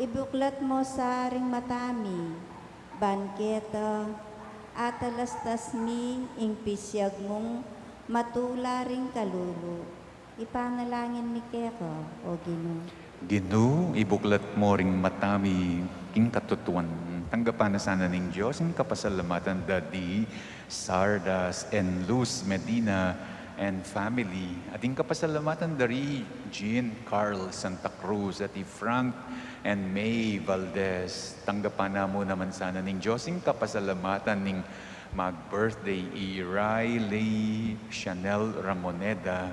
Ibuklat mo sa ring mata mi, ban keta atalastas mi ing pisyag mung matula ring kalulu. Ipanalangin mi keka, O Ginu. Ginu, ibuklat mo ring mata mi king katutuan. Tanggapan na sana ning Dios ing kapasalamatan da di Sardas and Luz Medina and family. At ing kapasalamatan da ri Jean Carl Santa Cruz at i Frank and May Valdez. Tanggapan na mu naman sana ning Dios ing kapasalamatan ning mag-birthday i Riley Chanel Ramoneda.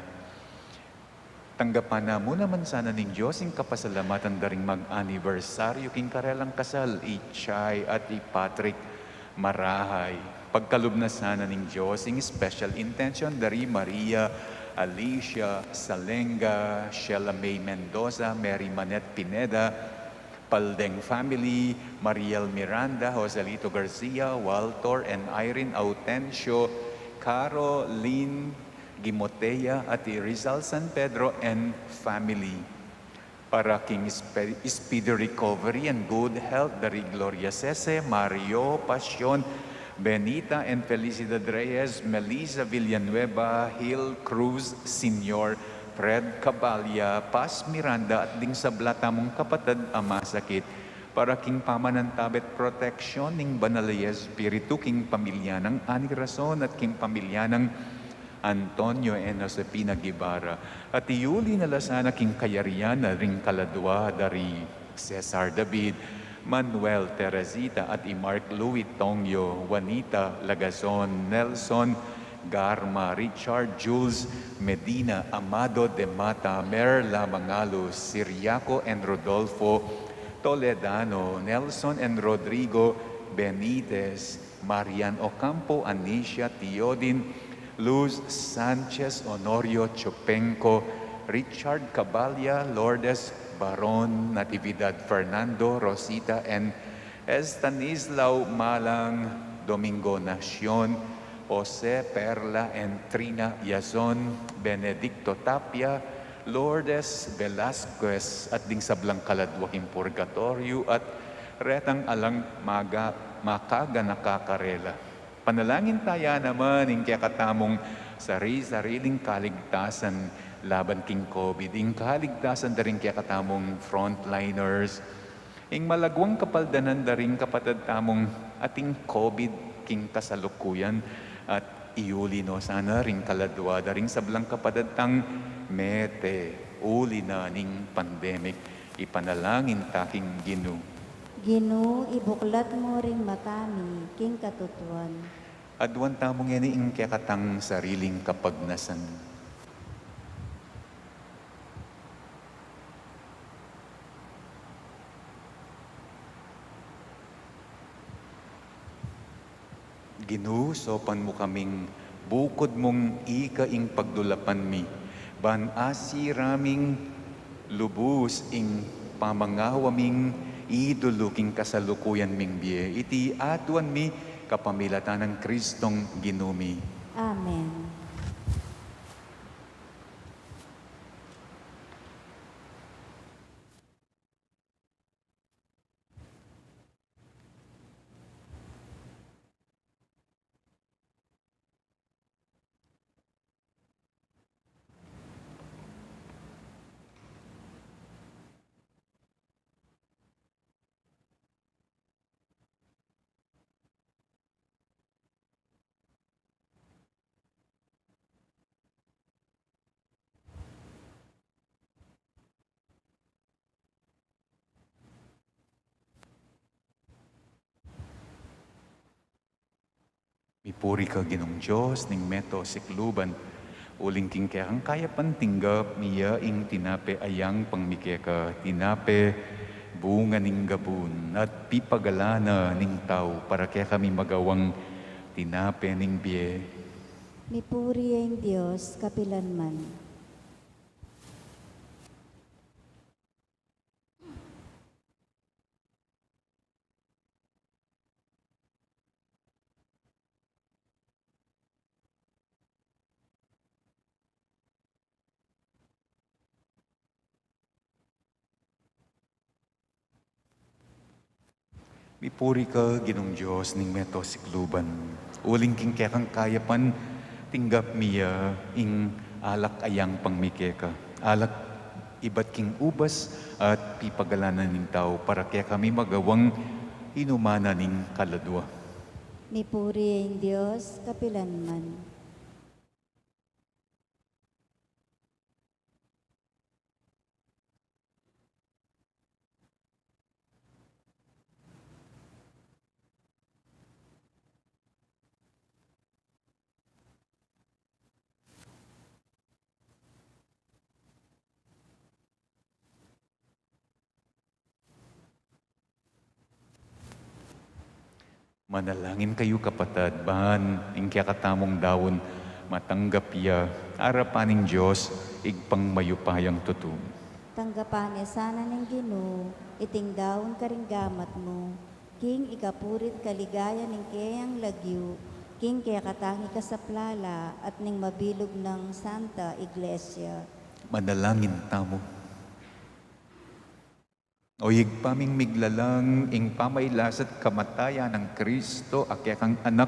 Tanggapan na mu naman sana ning Dios ing kapasalamatan da ring mag-anibersaryu king karelang kasal, i Chay at i Patrick Marahay. Pagkalub na sana ning Dios ing special intention da ri Maria Alicia Salenga, Sheila May Mendoza, Mary Manette Pineda, Paldeng family, Mariel Miranda, Joselito Garcia, Walter and Irene Autencio, Caro Lynn Gimotea, at i Rizal San Pedro and family. Para king spe-, speedy recovery and good health da ri Gloria Sese, Mario Pasion, Benita and Felicidad Reyes, Melissa Villanueva, Hil Cruz Senior, Fred Cabalia, Paz Miranda, at ding sabla tamung kapatad a masakit. Para king pamanantabe at proteksyon ning Banal a Espiritu king pamilya nang Ani Rason at king pamilya nang Antonio and Josefina Guevara. At iuli na la sana king kayarian na ring kaladwa da ri Cesar David, Manuel Teresita at i Mark Louis Tongyo, Juanita Lagazon, Nelson Garma, Richard Jules Medina, Amado de Mata, Merla Mangalus, Siriaco and Rodolfo Toledano, Nelson and Rodrigo Benitez, Marian Ocampo, Anicia Teodin, Luz Sanchez, Honorio Chopenco, Richard Cabalia, Lourdes Baron, Natividad Fernando, Rosita and Estanislao Malang, Domingo Nacion, Jose, Perla and Trina Yazon, Benedicto Tapia, Lourdes Velasquez, at ding sablang kaladwa king purgatoryo, at retang alang maga-, makaganaka karela. Panalangin taya naman ing kekatamung sari-sariling kaligtasan laban king COVID, ing kaligtasan da ring kekatamung frontliners, ing malagwang kapaldanan da ring kapatad tamung ating COVID king kasalukuyan, at iuli no sana ring kaladwa da ring sablang kapatad tang mete uli na ning pandemic. Ipanalangin ta king Ginu. Ginu, ibuklat mu ring mata mi king katutuan. Aduan tamu ngeni ing kekatang sariling kapagnasan. Ginu, saupan mu kaming bukud mung ika ing pagdulapan mi, ban asiraming lubus ing pamangawa ming idulu king kasalukuyan ming bie. Iti aduan mi kapamilatan nang Kristong Ginu mi. Amen. Mipuri ka Ginung Dios ning meto sikluban, uling king kekang kayapan tinggap mi ya ing tinape a yang pangmi keka, tinape bunga ning gabun, at pipagalan na ning tau para kekami magawang tinape ning bie. Mipuri ya ing Dios kapilanman. Mipuri ka Ginung Dios ning meto sikluban. Uling king kekang kayapan tinggap mi ya ing alak a yang pangmi keka, alak ibat king ubas at pipagalan na ning tau para kekami magawang inuman na ning kaladua. Mipuri ya ing Dios kapilanman. Manalangin kayu, kapatad, ban ing kekatamung daun matanggap ya arapan ning Dios, Ibpang mayupayang tutu. Tanggapan na sana ning Ginu iting daun karing gamat mu, king ikapurit kaligayan ning keyang lagyu, king kekatang ikasaplala at ning mabilug nang Santa Iglesia. Manalangin tamu. O Ibpa ming miglalang, ing pamailasa't kamatayan nang Kristo a kekang Anak,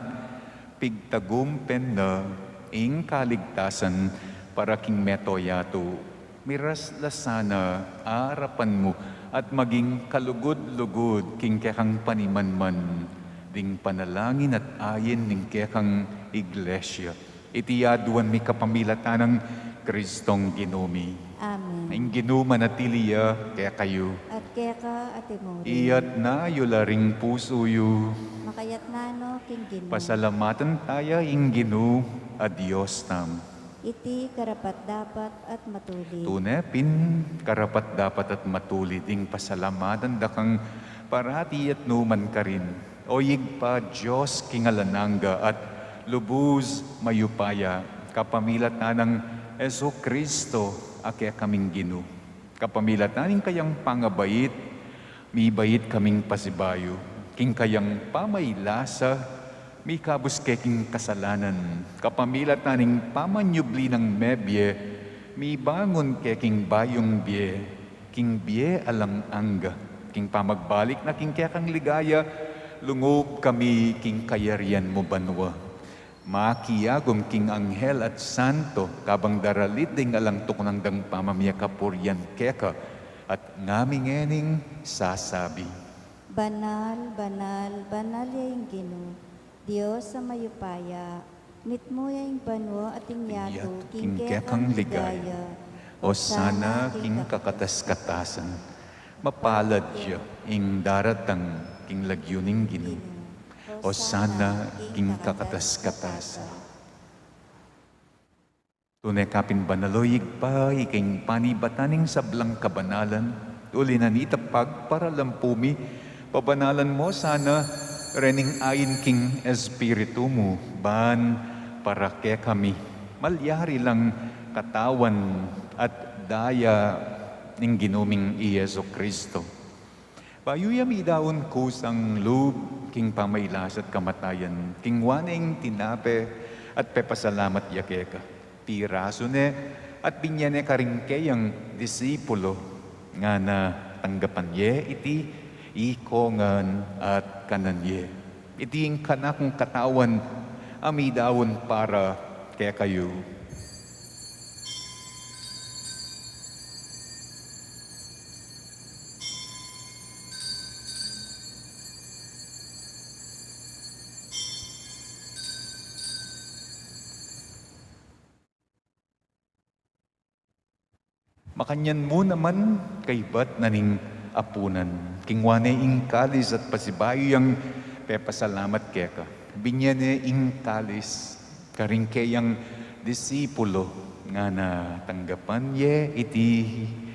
pigtagumpen na ing kaligtasan para king meto yatu. Miraslas sana arapan mu at maging kalugud-lugud king kekang panimanman ding panalangin at ain ning kekang Iglesia. Iti aduan mi kapamilatan nang Kristong Ginu mi. Amen. Ing Ginu manatili ya kekayu. At keka antimurin. Iyatas yu la ring pusu yu. Makayatas no king Ginu. Pasalamatan taya ing Ginu a Dios tamu. Iti karapat-dapat at matulid. Tune pin karapat-dapat at matulid ing pasalamatan da kang parati at nu man karin, O Ibpa, Dios king alang angga at lubus mayupaya, kapamilatan nang Jesucristo a kekaming Ginu. Kapamilatan ning kayang pangabait, mibait kaming pasibayu king kayang pamailasa Mikabus ke king kasalanan, kapamilatan ning pamanyubli nang mebie, mibangun ke king bayung bie, king bie alang angga, king pamagbalik na king kekang ligaya, lungub kami king kayarian mu banua. Makiagum king anghel at santo, kabang daralit ding alang tuknang dang pamamie kapurian keka, at ngami ngening sasabi: Banal, banal, banal ya ing Ginu, Dios a mayupaya, mitmu ya ing banua at ing yatu king kekang ligaya. Osana king kakatas-katasan. Mapalad ya ing daratang king lagyu ning Ginu. Osana king kakatas-katasan. Tune ka pin banal, o Ibpa, ika ing panibatan ning sablang kabanalan, uli na nita pagparalampu mi, pabanalan mu sana rening ain king Espiritu mu, ban para kekami malyari lang katawan at daya ning Ginu ming i Jesu Kristo. Bayu ya midaun kusang lub king pamailas at kamatayan, kingwa ne ing tinape at pepasalamat ya keka. Pirasu ne at binie ne karing keyang disipulo, ngana: Tanggapan ye iti, ikongan at kanan ye. Iti ing kanakung katawan a midaun para kekayu. Makanyan mu naman, kaybat na ning apunan, kingwa ne ing kalis at pasibayu yang pepasalamat keka, binie ne ing kalis karing keyang disipulo, ngana: Tanggapan ye iti,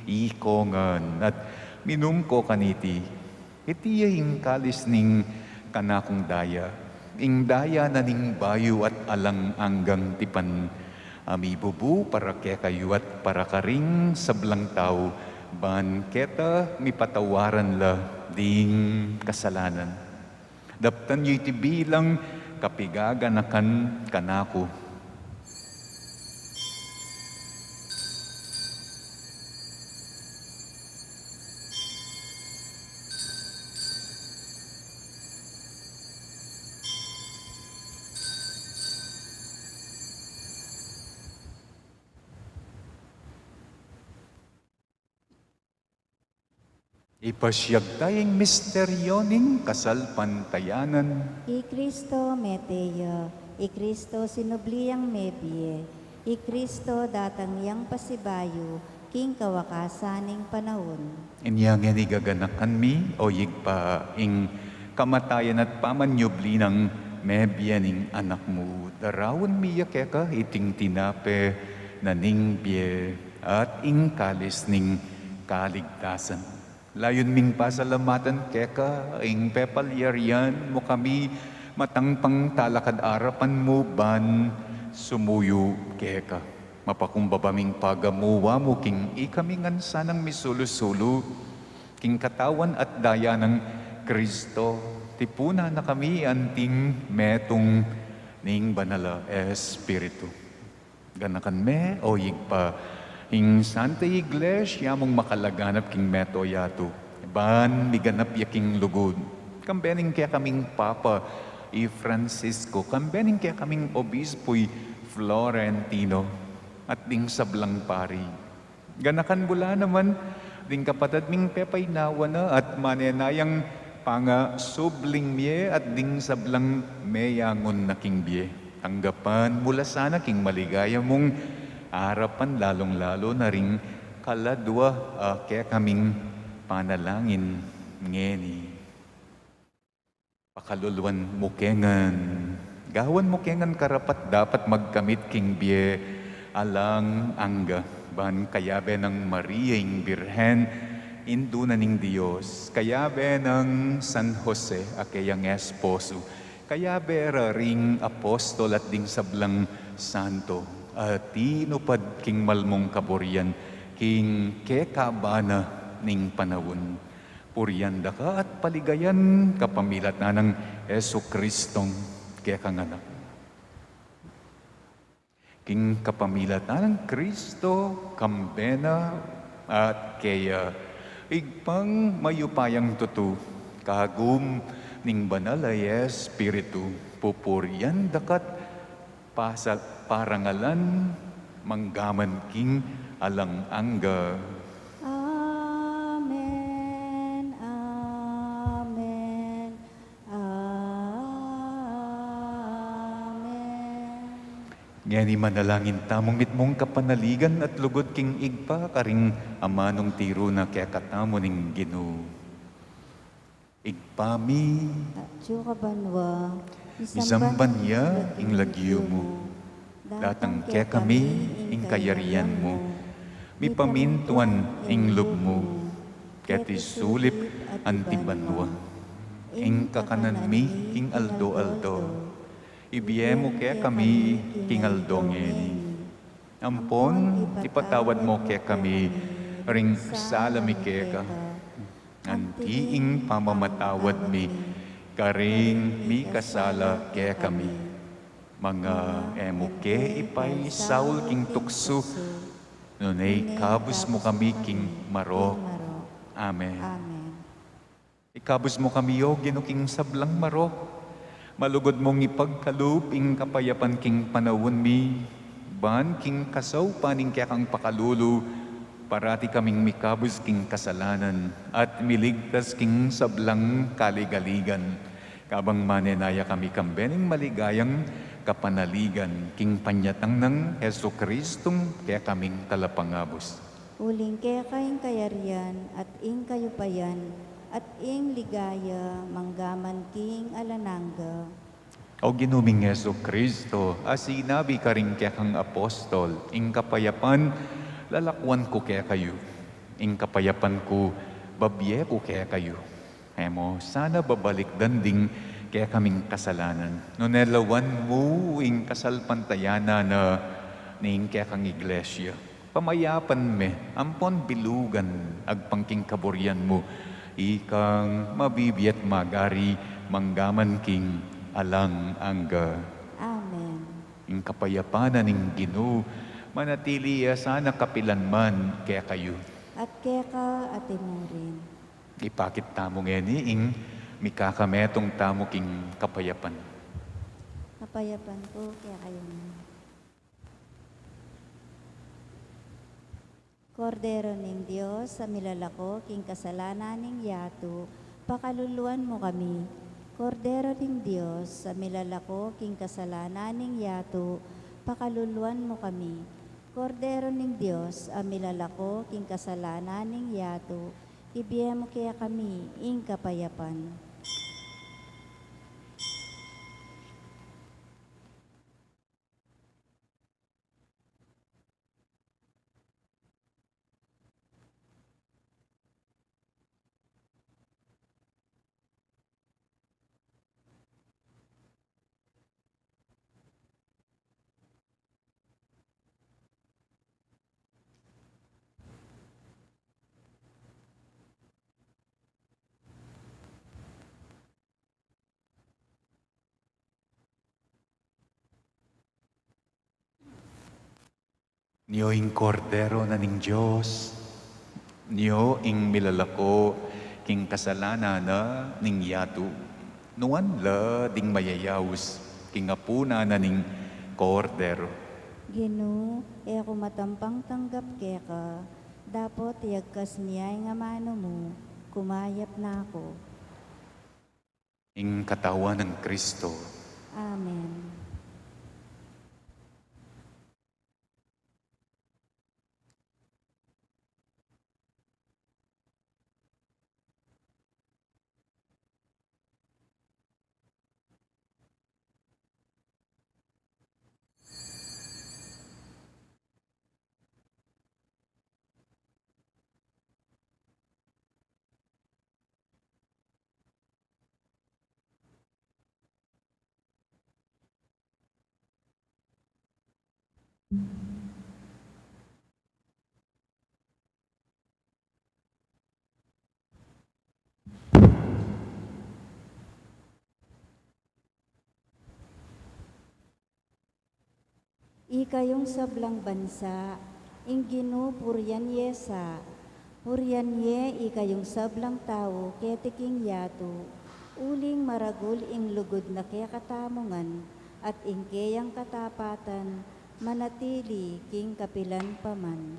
ikongan at minum ko kaniti. Iti ya ing kalis ning kanakung daya, ing daya na ning bayu at alang anggang tipan, a mibubu para kekayu at para karing sablang tau, ban keta mipatawaran la ding kasalanan. Daptan yu iti bilang kapigaganakan kanaku. Ipasiag taya ing misteryo ning kasalpantayanan. I Kristo mete ya, i Kristo sinubli yang mebie, i Kristo datang yang pasibayu king kawakasan ning panaun. Inya ngeni gaganakan mi, o Ibpa, ing kamatayan at pamanyubli nang mebie ning Anak mu. Daraun mi ya keka iting tinape na ning bie at ing kalis ning kaligtasan. Layun ming pasalamatan keka ing pepalyarian mu kami matang pangtalakad arapan mu ban sumuyu keka. Mapakumbaba ming pagamuan mu king ikami ngan sanang misulu-sulu king katawan at daya nang Kristo. Tipunan na kami anting metung ning Banal a Espiritu. Ganakan me, o Ibpa, ing Santa Iglesia mung makalaganap king mabilug a yatu, ban miganap ya king lugud. Kambe ning kekaming Papa, i Francisco, kambe ning kekaming Obispo, i Florentino, at ding sablang pari. Ganakan mu la naman ding kapatad ming pepaynawa na at manenayang pangasubling mie at ding sablang meyangun na king bie. Tanggapan mu la sana king maligaya mung arapan, lalung-lalu na ring kaladua a kekaming panalangin ngeni. Pakaluluan mu ke ngan, gawan mu ke ngan karapat-dapat magkamit king bie alang angga, ban kayabe nang Maria ing Birhen, Indu na ning Dios, kayabe nang San Jose a keyang esposo, kayabe ra ring apostol at ding sablang santo, a tinupad king malmung kaburian king kekaba na ning panaun. Purian da ka at paligayan kapamilatan nang Jesucristong kekang Anak. King kapamilatan nang Kristo, kambe na at keya, Ibpang mayupayang tutu, kagum ning Banal a Espiritu, pupurian daka't pasa-, parangalan manggaman king alang angga. Amen, amen, amen. Ngeni manalangin tamung mitmung kapanaligan at lugud king Ibpa karing amanung tiru na kekatamu ning Ginu. Ibpa mi, atsu ka banua, misamban ya ing lagyu mu. Datang kekami ing kayarian mu. Mipamintuan ing lub mu, keti sulip anti banua. Ing kakanan mi king aldo-aldo ibie mu kekami king aldo ngeni. Ampon ipatawad mu kekami ring sala mi keka, anti ing pamamatawad mi karing mikasala kekami. Manga e mu ke ipaisaul king tuksu, nune ikabus mu kami king marok. Amen. Ikabus mu kami, O Ginu, king sablang marok. Malugud mung ipagkalub ing kapayapan king panaun mi, ban king kasaupan ning kekang pakalulu, parati kaming mikabus king kasalanan at miligtas king sablang kaligaligan. Kabang manenaya kami kambe ning maligayang kapanaligan king panyatang nang Jesucristong kekaming Talapangabus. Uling keka ing kayarian, at ing kayupayan, at ing ligaya, manggaman king alang angga. O Ginu ming Jesucristo, a sinabi karing kekang apostol, ing kapayapan lalakwan ku kekayu, ing kapayapan ku babie ku kekayu. E mu sana babalikdan ding kekaming kasalanan, nune lawan mu ing kasalpantayanan na ning kekang iglesia. Pamayapan me, ampon bilugan agpang king kaburian mu, ikang mabibie at magari manggaman king alang angga. Amen. Ing kapayapan na ning Ginu manatili ya sana kapilan man kekayu. At keka atin mu rin. Ipakit tamu ngeni ing mikakametung tamu king kapayapan. Kapayapan ku kekayu. Kordero ning Dios, a milalako king kasalanan ning yatu, pakaluluan mu kami. Kordero ning Dios, a milalako king kasalanan ning yatu, pakaluluan mu kami. Kordero ning Dios, a milalako king kasalanan ning yatu, ibie mu kekami ing kapayapan. Nyo ing Kordero na ning Dios, nyo ing milalako king kasalanan na ning yatu. Nuan la ding mayayaus king apunan na ning Kordero. Ginu, e ku matampang tanggap keka, dapot iyagkas mu ya ing amanu mu, kumayap na ku. Ing katawan nang Kristo. Amen. Ikayung sablang bansa, ing Ginu purian ye sa, purian ye ikayung sablang tau keti king yatu, uling maragul ing lugud na kekatamu ngan, at ing keyang katapatan manatili king kapilan pa man.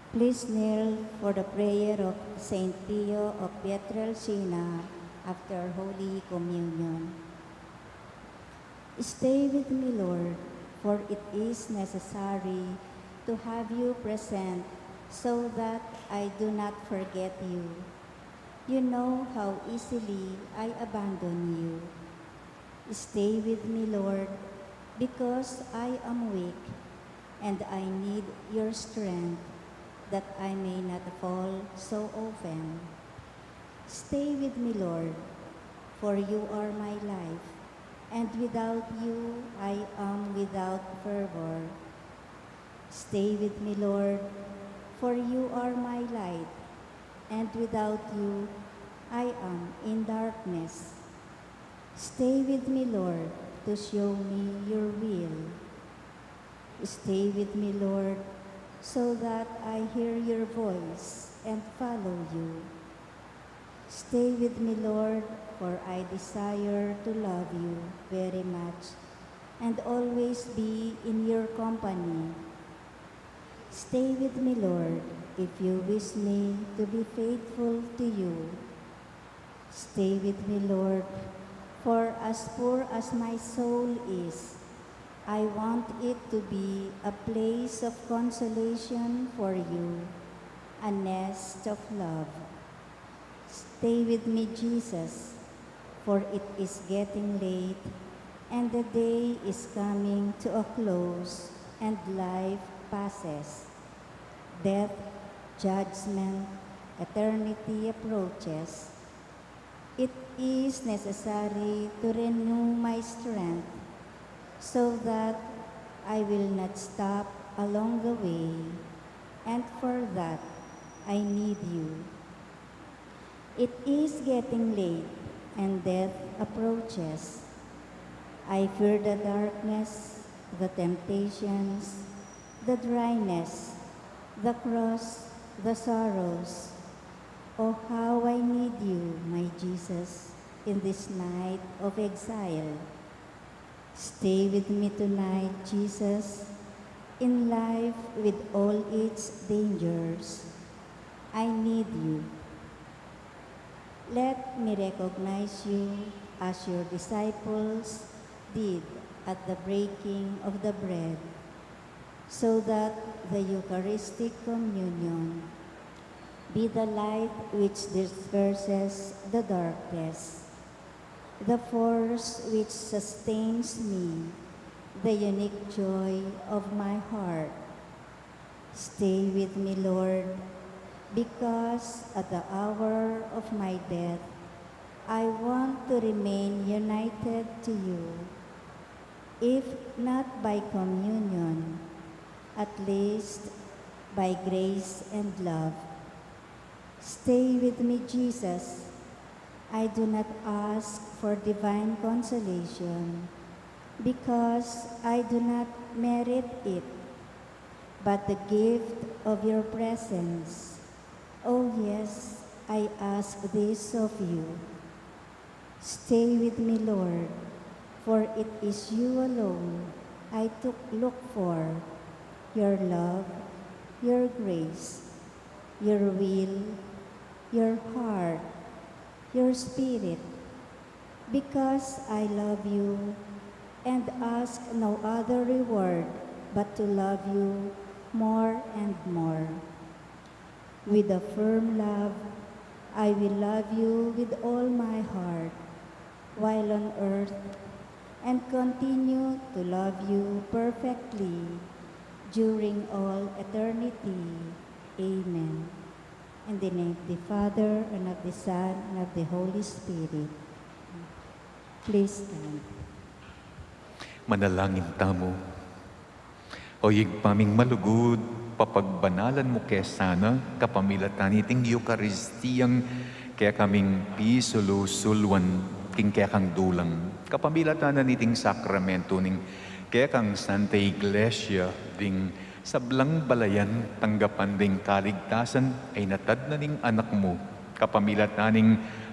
Please kneel for the prayer of Saint Pio of Pietrelcina after Holy Communion. Stay with me, Lord, for it is necessary to have you present so that I do not forget you. You know how easily I abandon you. Stay with me, Lord, because I am weak and I need your strength that I may not fall so often. Stay with me, Lord, for you are my life, and without you I am without fervor. Stay with me, Lord, for you are my light, and without you I am in darkness. Stay with me, Lord, to show me your will. Stay with me, Lord, so that I hear your voice and follow you. Stay with me, Lord, for I desire to love you very much and always be in your company. Stay with me, Lord, if you wish me to be faithful to you. Stay with me, Lord, for as poor as my soul is, I want it to be a place of consolation for you, a nest of love. Stay with me, Jesus, for it is getting late, and the day is coming to a close, and life passes. death, judgment, eternity approaches, it is necessary to renew my strength so that I will not stop along the way, and for that, I need you. It is getting late and death approaches. I fear the darkness, the temptations, the dryness, the cross, the sorrows. Oh, how I need you, my Jesus, in this night of exile. Stay with me tonight, Jesus, in life with all its dangers. I need you. Let me recognize you as your disciples did at the breaking of the bread, so that the Eucharistic communion be the light which disperses the darkness, the force which sustains me, the unique joy of my heart. Stay with me, Lord, because at the hour of my death, I want to remain united to you, if not by communion, at least by grace and love. Stay with me, Jesus. I do not ask for divine consolation, because I do not merit it, but the gift of your presence. Oh yes, I ask this of you. Stay with me, Lord, for it is you alone I to look for, your love, your grace, your will, your heart, your spirit, because I love you and ask no other reward but to love you more and more. With a firm love, I will love you with all my heart while on earth, and continue to love you perfectly during all eternity. Amen. In the name of the Father, and of the Son, and of the Holy Spirit. Please stand. Manalangin tamu. O Ibpa ming malugud, papagbanalan mu ke sana kapamilatan niting Eukaristiyang kekaming pisulu-suluan king kekang dulang, kapamilatan na niting sakramento ning kekang Santa Iglesia, ding sablang balayan tanggapan ding kaligtasan a inatad na ning Anak mu, kapamilatan ning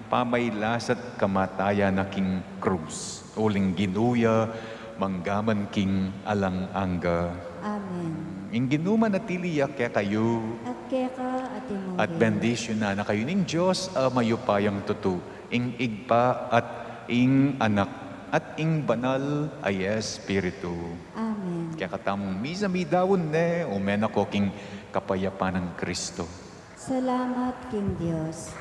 pamaylas at kamatayan na king krus. Uling Ginu ya, mangga man king alang angga. Amen. Ing Ginu manatili ya kekayu. At keka at imurin. At bendisyunan na kayu ning Dios a mayupayang tutu, ing Ibpa at ing Anak at ing Banal a Espiritu. Amen. Kekatamung misa midaun ne, ume na ko king kapayapan nang Kristo. Salamat king Dios.